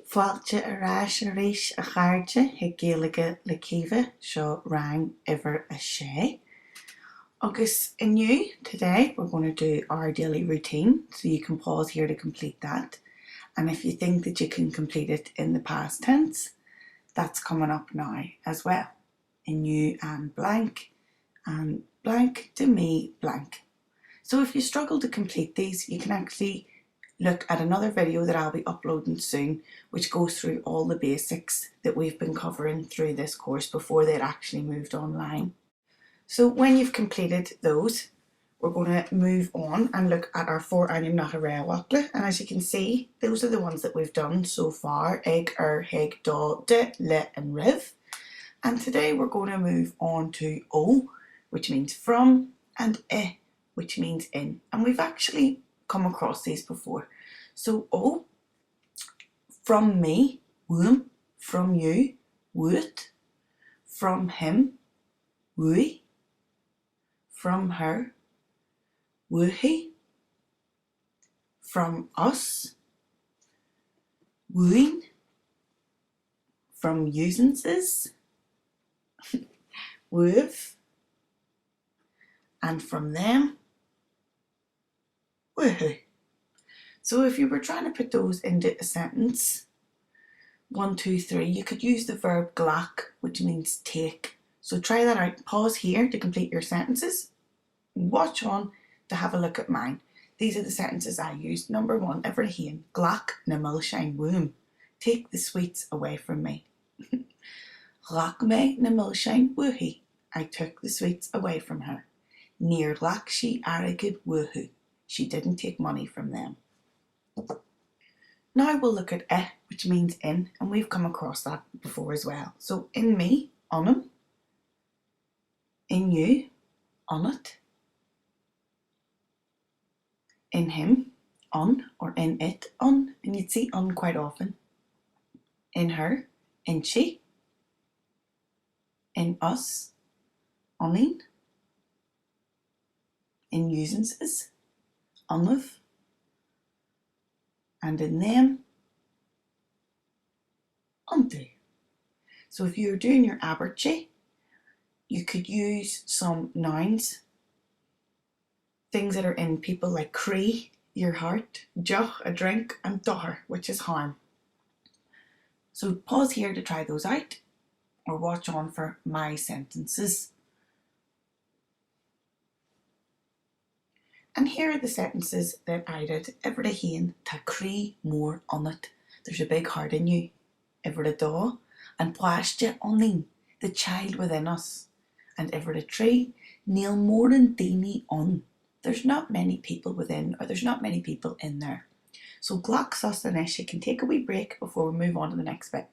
Fáilte ar ais arís a chairde chuig Gaeilge le Caoimhe, seo rang uimhir a sé. Agus inniu, today, we're going to do our daily routine, so you can pause here to complete that. And if you think that you can complete it in the past tense, that's coming up now as well. Inniu an blank, an blank de mí blank. So if you struggle to complete these, you can actually look at another video that I'll be uploading soon, which goes through all the basics that we've been covering through this course before they'd actually moved online. So when you've completed those, we're going to move on and look at our forainmneacha réamhfhocla. And as you can see, those are the ones that we've done so far, ag, ar, chuig, do, de, le and roimh. And today we're going to move on to ó, which means from, and i, which means in. And we've actually come across these before. So ó, from me, uaim, from you, uait, from him, uaidh, from her, uaithi, from us, uainn, from usances, uaibh, and from them, uathu. So if you were trying to put those into a sentence, 1, 2, 3, you could use the verb glac, which means take. So try that out. Pause here to complete your sentences. Watch on to have a look at mine. These are the sentences I used. Number 1, uimhir a haon, Glac na milseáin uaim. Take the sweets away from me. Ghlac mé na milseáin uaithi. I took the sweets away from her. Níor ghlac sí airgead uathu. She didn't take money from them. Now we'll look at i, which means in, and we've come across that before as well. So in me, ionam, in you, ionat, in him, ann, or in it, ann, and you'd see ann quite often, in her, inti, in us, ionainn, in usances, ionaibh, and in them, iontu. So if you're doing your abairtí, you could use some nouns, things that are in people like croí, your heart, deoch, a drink, and dochar, which is harm. So pause here to try those out or watch on for my sentences. And here are the sentences that I did. Uimhir a haon, Tá croí mór ionat. There's a big heart in you. Uimhir a dó, An páiste ionainn, the child within us. And uimhir a trí, Níl mórán daoine ann. There's not many people within or there's not many people in there. So glac sos anois, you can take a wee break before we move on to the next bit.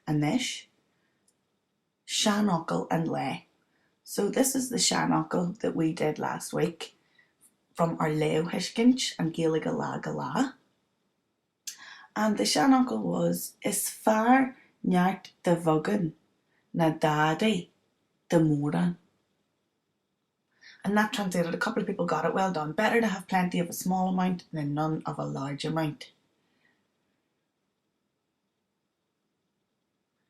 Anois, Seanfhocal an lae. So this is the seanfhocal that we did last week from our léamhthuiscint, an Ghaeilge lá go lá. And the seanfhocal was Is fearr neart de bheagán ná dadaí de mhórán. And that translated, a couple of people got it, well done. Better to have plenty of a small amount than none of a large amount.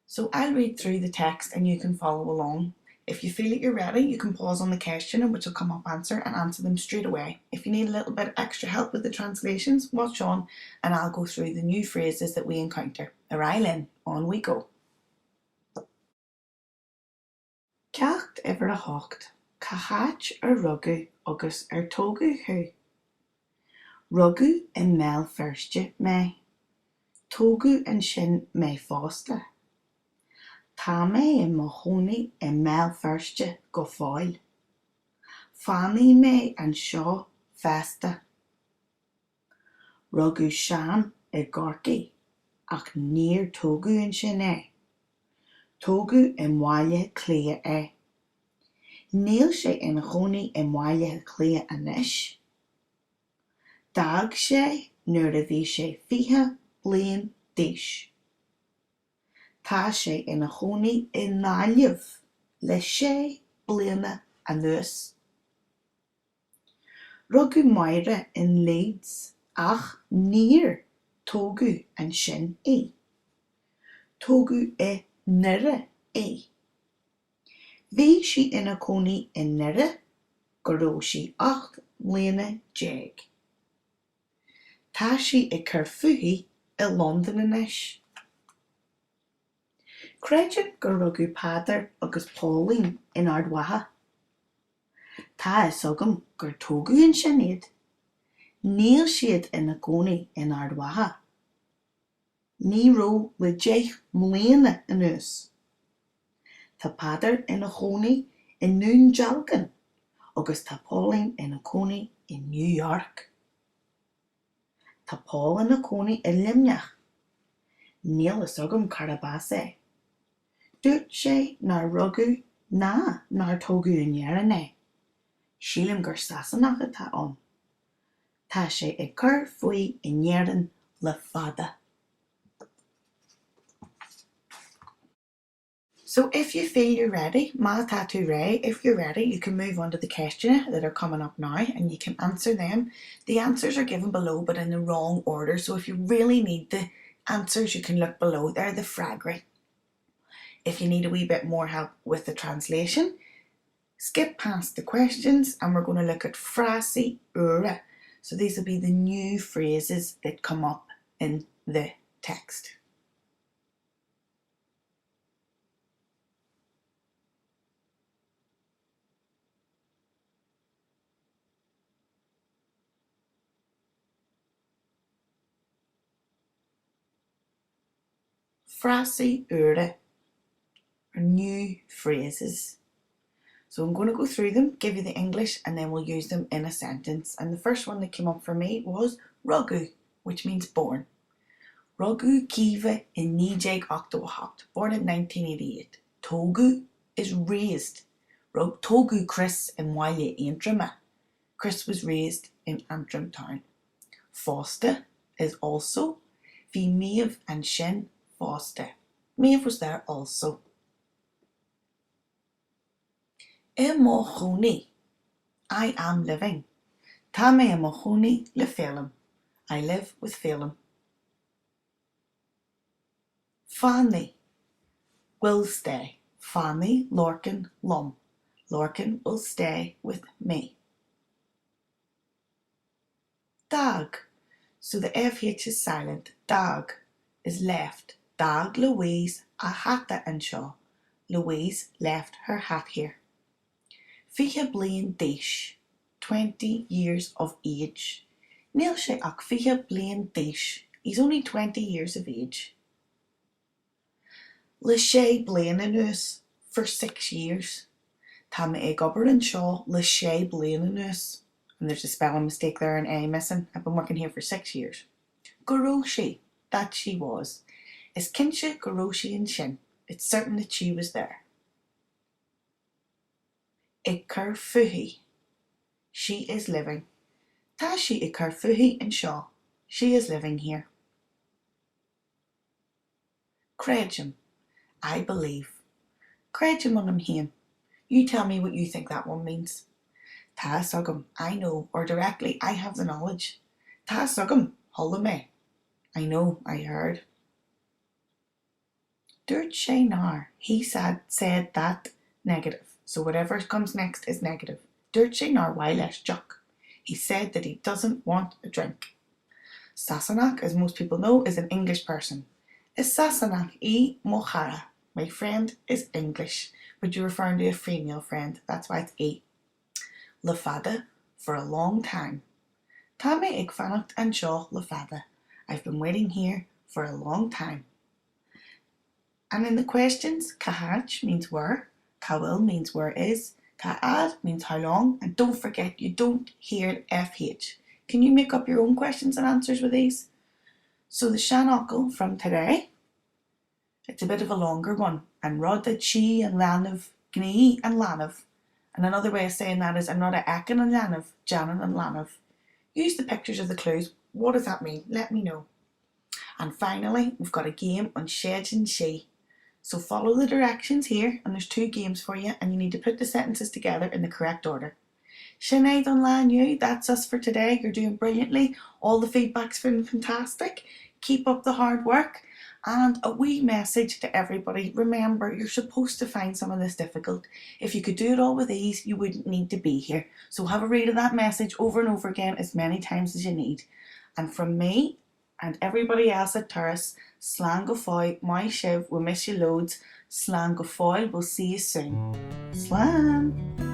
So I'll read through the text and you can follow along. If you feel that you're ready, you can pause on the question and which will come up answer and answer them straight away. If you need a little bit extra help with the translations, watch on and I'll go through the new phrases that we encounter. Ar aghaidh linn, on we go. Ceacht uimhir 8, Cá háit ar rugadh agus ar tógadh thú? Rugadh i mBéal Feirste mé. Tógadh ansin mé fosta. Tá mé i mo chónaí i mBéal Feirste go fóill. Fanfaidh mé anseo feasta. Rugadh Seán i gCorcaigh ach níor tógadh ansin é. Tógadh i mBaile Átha Cliath é. Níl sé ina chónaí i mBaile Átha Cliath anois. D'fhág sé nuair a bhí sé 20 bliain d'aois. Tá sé ina chónaí i nGaillimh le sé bliana anuas. Rugadh Máire in Leeds ach níor. Tógadh ansin í. Tógadh i nDoire í. Bhí sí ina cónaí i nDoire go raibh sí 18 mbliana. Tá sí ag cur fúithi i Londain anois. Creidim gur rugadh Peadar agus Pauline in Ard Mhacha. Tá a fhios agam gur tógadh ansin iad. Níl siad ina gcónaí in Ard Mhacha. Ní raibh le deich mbliana anuas. Tá Peadar ina chónaí i nDún Dealgan agus tá Pauline ina cónaí i New York. Tá Paul ina chónaí i Luimneach. Níl fhios agam cárb as é. Dúirt sé nár rugadh ná nár tógadh in Éirinn é. Sílim gur Sasanach atá ann. Tá sé ag cur faoi in Éirinn le fada. So if you feel you're ready, má tá tú réidh, if you're ready, you can move on to the ceisteanna that are coming up now and you can answer them. The answers are given below but in the wrong order, so if you really need the answers you can look below, they're the freagraí. If you need a wee bit more help with the translation, skip past the questions and we're going to look at frásaí úra. So these will be the new phrases that come up in the text. Frásaí úra or new phrases. So I'm going to go through them, give you the English, and then we'll use them in a sentence. And the first one that came up for me was rugadh, which means born. Rugadh Caoimhe in 1988, born in 1988. Tógadh is raised. Rug tógadh Chris i mBaile Aontroma. Chris was raised in Antrim town. Fosta is also. Bhí Méabh ansin fosta. Méabh was there also. I mo chónaí, I am living. Tá mé i mo chónaí le Féilim. I live with Féilim. Fanfaidh, will stay. Fanfaidh Lorcan liom. Lorcan will stay with me. D'fhág, so the FH is silent, d'fhág, is left, D'fhág Louise a hata anseo, Louise left her hat here. 20 bliain d'aois, 20 years of age, Níl sé ach 20 bliain d'aois, he's only 20 years of age. Le sé bliana anuas, for six years. Tá mé ag obair anseo le sé bliana anuas, and there's a spelling mistake there, an A missing, I've been working here for six years. Go raibh sí, that she was. Is cinnte go raibh sí ansin, it's certain that she was there. Ag cur fúithi, she is living. Tá sí ag cur fúithi anseo, she is living here. Creidim, I believe. Creidim ionam féin. You tell me what you think that one means. Tá fhios agam, I know, or directly, I have the knowledge. Tá fhios agam, chuala mé. I know, I heard. Dúirt sé nár, he said, said that, negative, so whatever comes next is negative. Dúirt sé nár mhaith leis deoch. He said that he doesn't want a drink. Sasanach, as most people know, is an English person. Is Sasanach í mo chara. My friend is English, but you're referring to a female friend, that's why it's í. Le fada, for a long time. Tá mé ag fanacht anseo le fada. I've been waiting here for a long time. And in the questions, cá háit means where, cá bhfuil means where is, cá fhad means how long, and don't forget you don't hear FH. Can you make up your own questions and answers with these? So the seanfhocal from today, it's a bit of a longer one, an rud a tchí an leanbh, gní an leanbh. And another way of saying that is an rud a fheiceann an leanbh, déanann an leanbh. Use the pictures of the clues. What does that mean? Let me know. And finally, we've got a game on Séideann Sí. So follow the directions here, and there's two games for you, and you need to put the sentences together in the correct order. Sin é don lá inniu, that's us for today. You're doing brilliantly. All the feedback's been fantastic. Keep up the hard work and a wee message to everybody remember you're supposed to find some of this difficult. If you could do it all with ease, you wouldn't need to be here. So have a read of that message over and over again as many times as you need. And from me and everybody else at Turas, Slán go fóill, maith sibh, we miss you loads, Slán go fóill, we'll see you soon. Slán!